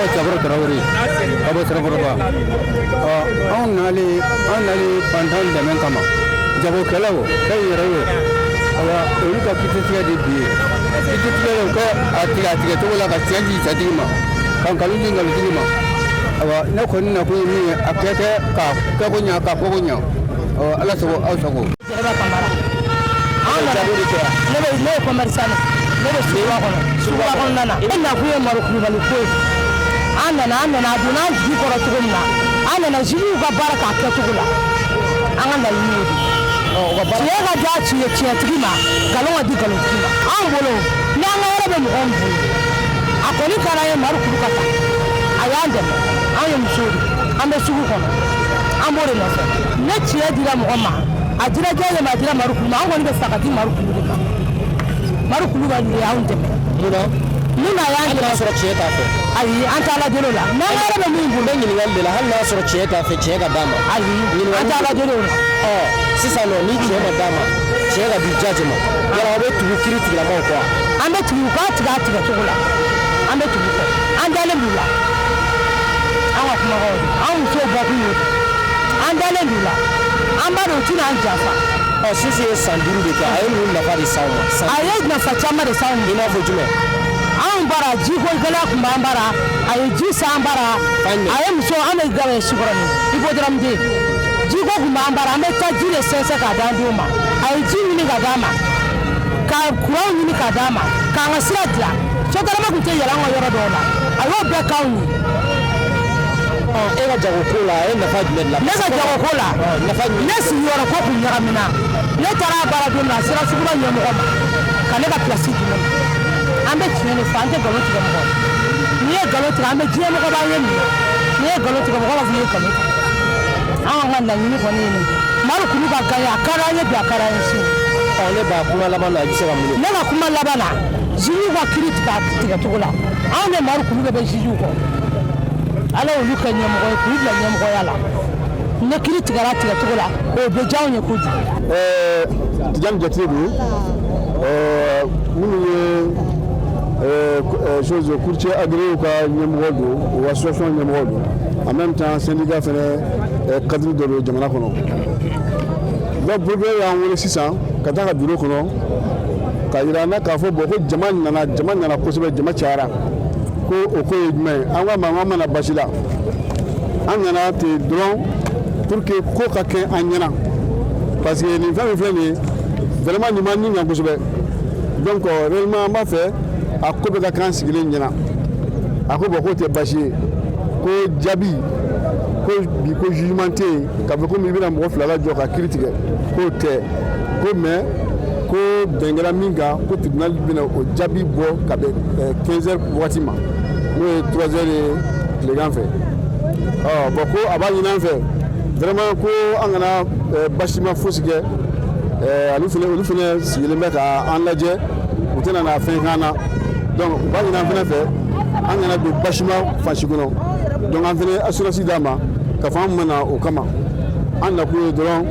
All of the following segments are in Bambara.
Tɔgɔ Cɛkɔrɔ Tarawele ka bɔ Sirakɔrɔba. Ɔ, anw nalen fantan dɛmɛ kama, jagokɛlaw, kɛ yɛrɛ ye. Awa, olu ka kititigɛ de bi ye kititigɛ o kɛ a tigɛ a tigɛ cogo la, ka tiɲɛ di jatigi ma, ka nkalon di nkalontigi ma. Awa, ne kɔni nakun ye min ye, a kɛ ka kɛ ko ɲa, ka fɔ ko ɲa. Ɔ, Ala sago, aw sago. Jɛnɛba Kamara. Anw nana, ne bɛ, ne ye commerçant, ne bɛ suguba kɔnɔ, suguba kɔnɔna na. E nakun ye Maro Kulubali ko ye. An nana, a donna an jigi kɔrɔ cogo min na, an nana jugew ka baara k'a kɛcogo la. An ka laɲini ye de tiɲɛ ka di a tiɲɛ tiɲɛtigi ma, nkalon ka di nkalontigi ma. Anw bolo, n'an ka yɔrɔ bɛ mɔgɔ min bolo, a kɔni ka d'an ye Maro Kulu ka taa. A y'an dɛmɛ, anw ye musow de, an bɛ sugu kɔnɔ, an b'o de nɔfɛ. Ne tiɲɛ dira mɔgɔ ma, a dira jɔn ma? A dira Maro Kulu ma. An kɔni bɛ fɛ ka di Maro Kulu de ma. Maro Kulubali de y'anw dɛmɛ. Munna? Mun na y'an Hali dɛmɛ? n'a sɔrɔ tiɲɛ t'a fɛ? Ayi, an t'a la deli o la, n'an ka yɔrɔ bɛ min bolo. N bɛ ɲininkali de la: hali n'a sɔrɔ tiɲɛ t'a fɛ, tiɲɛ ka d'a ma? Ayi, an t'a la deli o la. Ɔ, sisan nɔ, ni tiɲɛ ma d'a ma, tiɲɛ ka di jaji ma, yala aw bɛ tugu kiiri tigilamaw kɔ wa? An bɛ tugu u k'a tigɛ a tigɛ cogo la, an bɛ tugu kɔ, an dalen b'u la. An ka kumakanw de, an musow bɔkun y'o de, an dalen b'u la, an b'a dɔn u tɛna an janfa. Ɔ, Sise ye san 5 de kɛ, a ye mun nafa de s'aw ma san? A ye nafa caman de s'anw ma. I n'a fɔ jumɛn? Anw bara, jiko gɛlɛya tun b'an bara, a ye ji san an bara. Fan jumɛn? A ye muso, an bɛ gawe Sikɔrɔni hippodrome den, jiko tun b'an bara, an bɛ taa ji de sɛnsɛn k'a d'an denw ma. A ye ji ɲini ka d'an ma, ka kuranw ɲini ka d'an ma, k'an ka sira dilan. Sotarama tun tɛ yɛlɛ an ka yɔrɔ dɔw la, a y'o bɛɛ k'anw ye. Ɔ, e ka jago ko la, a ye nafa jumɛn de la? Ne ka jago ko la? Ɔ, nafa jumɛn? Ne sigiyɔrɔ ko kun ɲagamina. Ne taara a baara don min na, a sera suguba ɲɛmɔgɔ ma ka ne ka place di ne ma. An bɛ tiɲɛ de fɔ, an tɛ nkalon tigɛ mɔgɔ. N'i ye nkalon tigɛ, an bɛ diɲɛ mɔgɔ b'an ye nin ye. N'i ye nkalon tigɛ, mɔgɔ b'a fɔ i ye nkalon tigɛ. An ka laɲini kɔni ye nin ye: Maro Kulu ka gaɲɛ, a ka d'an ye bi, a ka d'an ye sini. Ɔ, ne ba, kuma laban na, i bɛ se ka mun de? Ne ka kuma laban na, jugew ka kiiri tigɛ a tigɛ cogo la. Anw de Maro Kulu de bɛ jugew kɔ. Ala y'olu kɛ ɲɛmɔgɔ ye k'u bila ɲɛmɔgɔya la. Ne kiiri tigɛra a tigɛ cogo la, o bɛ diya anw ye kojugu. Tijani Jatire don, minnu ye chose courtier agréé ka ɲɛmɔgɔ don, o association ɲɛmɔgɔ don, en même temps syndicat fɛnɛ cadre dɔ don jamana kɔnɔ. Donc procureur y'an wele sisan ka taa ka bureau kɔnɔ ka yira an na k'a fɔ bon, ko jama nana, jama nana kosɛbɛ, jama cayara. Ko o ko ye jumɛn ye? An ko a ma an ma na basi la, an nana ten dɔrɔn pour que ko ka kɛ an ɲɛna, parce que nin fɛn min filɛ nin ye, vraiment nin ma ni ɲa kosɛbɛ. Donc réellement an b'a fɛ a ko bɛ ka k'an sigilen ɲɛna. A ko bon, k'o tɛ baasi ye, ko jaabi ko bi ko jugement tɛ yen k'a fɔ komi i bɛna mɔgɔ fila lajɔ ka kiiri tigɛ, k'o tɛ ko, mais ko bɛn kɛra min kan, ko tribunal bɛna o jaabi bɔ ka bɛn 15 heures waati ma, n'o ye 3 heures ye tilegan fɛ. Ɔ bon, ko a b'a ɲini an fɛ vraiment ko an kana basima fosi kɛ. Olu fɛnɛ, olu fɛnɛ sigilen bɛ ka an lajɛ, u tɛna na fɛn k'an na. Donc u b'a ɲini an fɛnɛ fɛ an kana don basima fan si kɔnɔ. Donc an fɛnɛ assurance d'a ma k'a fɔ an ma na o kama, an nakun ye dɔrɔn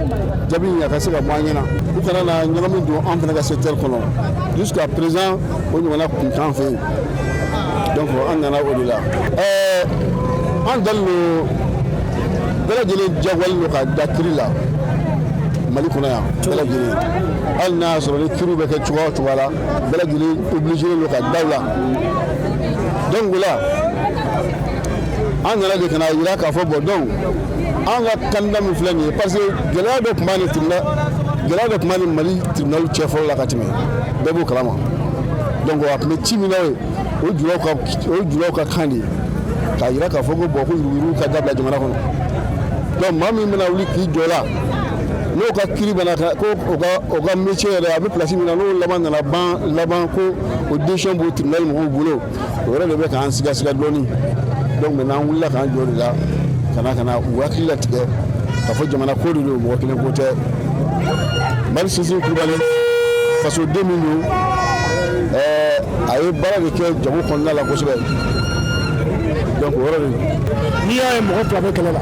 jaabi in a ka se ka bɔ an ɲɛna, u kana na ɲagami don an fɛnɛ ka secteur kɔnɔ. Jusqu'à présent o ɲɔgɔnna kun t'an fɛ yen. Donc an nana o de la. An dalen don, bɛɛ lajɛlen jagoyalen don ka da kiiri la Mali kɔnɔ yan, bɛɛ lajɛlen, hali n'a y'a sɔrɔ ni kiiriw bɛ kɛ cogoya o cogoya la, bɛɛ lajɛlen obligé don ka da u la. Donc o la, an nana de ka na yira k'a fɔ bon, donc an ka candidat min filɛ nin ye, parce que gɛlɛya dɔ tun b'a ni tribunal, gɛlɛya dɔ tun b'a ni Mali tribunal cɛ fɔlɔ la ka tɛmɛ, bɛɛ b'o kalama. Donc a tun bɛ ci min na, o ye o julaw ka, o ye julaw ka kan de ye k'a yira k'a fɔ ko bon, ko yuruguyurugu ka dabila jamana kɔnɔ. Donc maa min bɛna wuli k'i jɔ la, n'o ka kiiri bɛna ko o ka métier yɛrɛ a bɛ place min na, n'o laban nana ban laban ko o décision b'o tribunal mɔgɔw bolo, o yɛrɛ de bɛ k'an siga siga dɔɔni. Donc maintenant an wulila k'an jɔ de la ka na u hakili latigɛ k'a fɔ jamana ko de don, mɔgɔ kelen ko tɛ. Mali Sinsin Kulubali, fasoden min don, a ye baara de kɛ jago kɔnɔna la kosɛbɛ. Donc o yɔrɔ de don. N'i y'a ye mɔgɔ fila bɛ kɛlɛ la,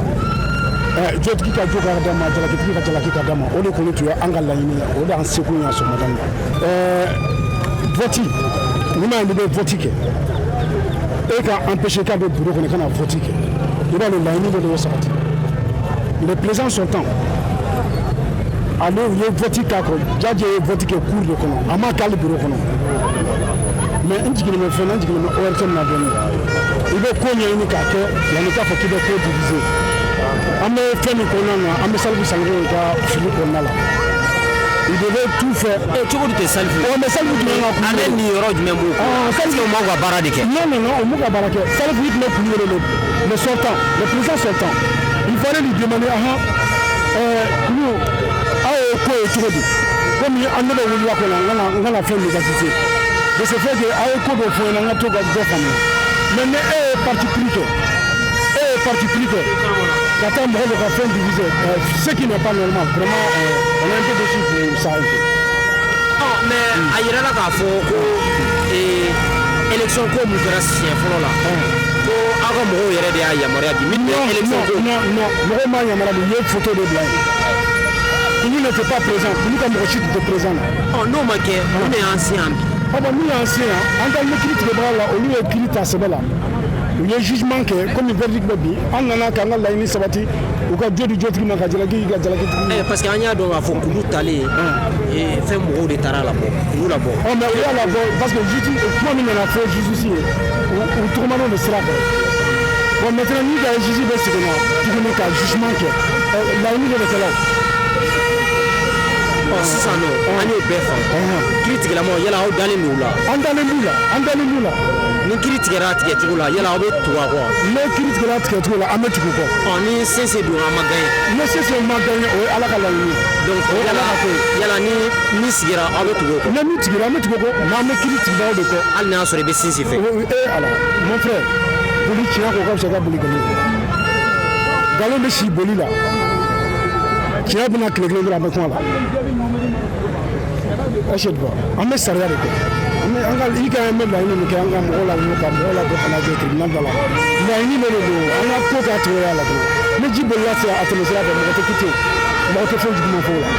jotigi ka jo ka d'a ma, jalakitigi ka jalaki ka d'a ma, o de kɔni tun ye an ka laɲini ye, o de y'an seko ye sɔgɔmada in na. Vote, n'i m'a ye n'i bɛ vote kɛ E ka empêcher k'a bɛ bureau kɔnɔ ka na vote kɛ, i b'a dɔn laɲini dɔ de bɛ sabati. Le président sortant, ale u ye vote k'a kɔrɔ, Jajɛ ye vote kɛ cour de kɔnɔ, a ma kɛ hali bureau kɔnɔ. Mais n jiginnen bɛ fɛn na, n jiginnen bɛ ORTM na dɔɔnin. I bɛ ko ɲɛɲini k'a kɛ yanni k'a fɔ k'i bɛ ko diviser. An bɛ fɛn min kɔnɔna na, an bɛ Salifu Sanogo ka fili kɔnɔna la. Il devait tout faire. E cogo di tɛ Salifu? Ɔ, mais Salifu tun kan ka Ale nin yɔrɔ jumɛn b'o kɔnɔ? Ah, Est-ce que o m'aw ka baara de kɛ? Non, non, non, o m'u ka baara kɛ. Salifu tun bɛ kulu wele, le sortant, le président sortant. Il fallait lui demander, ahan, kulu, aw ye ko ye cogo di? Komi an ne bɛ wulila kɔnɔ, n kana fɛn médiatiser. De ce fait que aw ye ko dɔ fɔ n ɲɛna, n ka to ka dɔ faamuya. Mais ni e ye parti pris kɛ, e ye parti pris kɛ, ka taa mɔgɔ dɔ ka fɛn diviser, ce qui n'est pas normal, vraiment, on est un peu déçu pour ça un peu. Ɔ, mais a yirala k'a fɔ ko élection ko mun kɛra siɲɛ fɔlɔ la, ko aw ka mɔgɔw yɛrɛ de y'a yamaruya di min bɛ Non, élection ko. non, non, mɔgɔw m'a yamaruya di, u ye photo de bila yen. Kulu n'était pas présent, kulu ka mɔgɔ si tun tɛ présent na. Ɔ, n'o ma kɛ, mun de y'an se yan bi? Ah bon, min y'an se yan, an dalen bɛ kiiri tigɛbaga la, olu ye kiiri ta sɛbɛ la. U ye jugement kɛ komi verdict bɛ bi, an nana k'an ka laɲini sabati, u ka jo di jotigi ma, ka jalaki ka jalaki tigi ma. Parce que an y'a dɔn k'a fɔ kulu talen, fɛn mɔgɔw de taara labɔ, kulu labɔ. Ɔ, mais u y'a labɔ parce que justice, kuma min nana fɔ justice ye, u tɔgɔmanaw de sira fɛ. Bon, maintenant ni ka juge bɛ segin na tuguni ka jugement kɛ, laɲini de bɛ kɛ la o. Ɔ, sisan nɔ, an y'o bɛɛ faamu. Kiiri tigilamaw, yala aw dalen don u la? An dalen b'u la, an dalen b'u la. Ni kiiri tigɛra a tigɛcogo la, yala aw bɛ tugu a kɔ wa? Ne kiiri tigɛra a tigɛcogo la, an bɛ tugu kɔ. Ɔ, ni CC dun a ma gagné? Ne CC ma gagné, o ye Ala ka laɲini ye. Donc O ye Ala ka ko ye. Yala ni min sigira, aw bɛ tugu o kɔ? Ne min sigira, an bɛ tugu o kɔ, mais an bɛ kiiri tigibagaw de kɔ. Hali n'a y'a sɔrɔ i bɛ sinsin fɛ? E Ala, mon frère, boli tiɲɛ ko ka fisa ka boli nkalon kɔ. Nkalon bɛ si boli la, tiɲɛ bɛna tile kelen dɔrɔn, an bɛ kuma la. Est-ce que tu vois, an bɛ sariya de kɔ. An bɛ an ka i ka an bɛ laɲini min kɛ, an ka mɔgɔw la ka mɔgɔw labɔ ka na jɔ tribunal da la, laɲini de don. An ka ko k'a cogoya la dɔrɔn. Ni ji bolila a tɛmɛ sira fɛ, mɔgɔ tɛ kiti o, mɔgɔ tɛ foyi juguman fɔ o la.